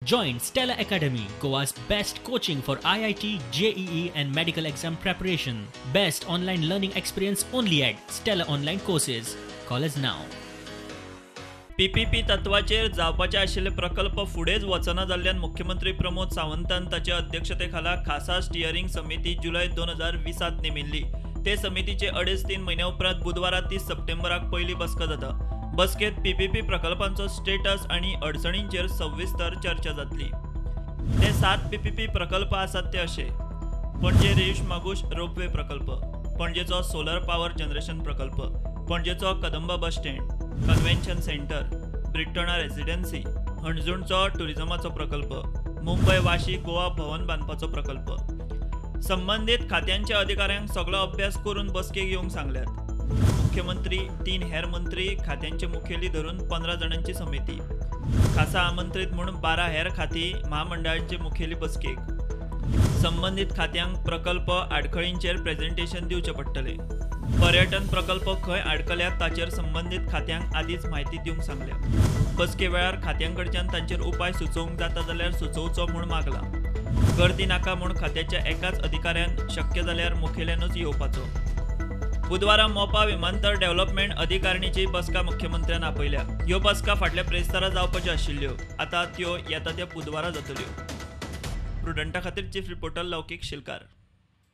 Join Stellar Academy, Goa's best coaching for IIT, JEE and medical exam preparation. Best online learning experience only at Stellar Online Courses. Call us now. PPP तत्वाचेर जावपाचे आशिल्ले प्रकल्प फुडेंच वचना जाल्ल्यान मुख्यमंत्री प्रमोद सावंतान ताच्या अध्यक्षतेखाला खासा steering समिती जुलय 2020 नेमिल्ली. ते समितीचे 2.5-3 म्हयन्या उपरांत बुधवारा 30 सप्टेंबराक पयली बसका जाता. बसकेत पीपीपी प्रकल्पांचो स्टेटस आनी अडचणींचेर सविस्तर चर्चा जातली. ते 7 पीपीपी प्रकल्प आसात ते अशे: पणजे रेईश मागूश रोपवे प्रकल्प, पणजेचो सोलर पावर जनरेशन प्रकल्प, पणजेचो Kadamba bus stand, convention centre, Britannia residency, हणजूणचो टुरिझमाचो प्रकल्प, मुंबय वाशी गोवा भवन बांदपाचो प्रकल्प. संबंदीत खात्यांच्या अधिकाऱ्यांक सगळो अभ्यास करून बसकेक येवंक सांगल्यात. मुख्यमंत्री, 3 हेर मंत्री, खात्यांचे मुखेली धरून 15 जाणांची समिती, खासा आमंत्रित म्हूण 12 हेर खाती महामंडळांचे मुखेली बसकेक. संबंदीत खात्यांक प्रकल्प आडखळींचेर प्रेझेंटेशन दिवचें पडटलें. पर्यटन प्रकल्प खंय आडकल्यात ताचेर संबंदीत खात्यांक आदींच म्हायती दिवंक सांगल्या. बसके वेळार खात्यांकडच्यान तांचेर उपाय सुचोवंक जाता जाल्यार सुचोवचो म्हूण मागलां. गर्दी नाका म्हूण खात्याच्या एकाच अधिकाऱ्यान, शक्य जाल्यार मुखेल्यानूच येवपाचो. बुधवारा मोपा विमानतळ डेव्हलपमेंट अधिकारिणीची बसका मुख्यमंत्र्यान आपयल्या. ह्यो बसका फाटल्या ब्रेस्तारा जावपाच्यो आशिल्ल्यो, आतां त्यो येता त्या बुधवारा जातल्यो. प्रुडंटा खातीर चीफ रिपोर्टर लौकीक शिलकार.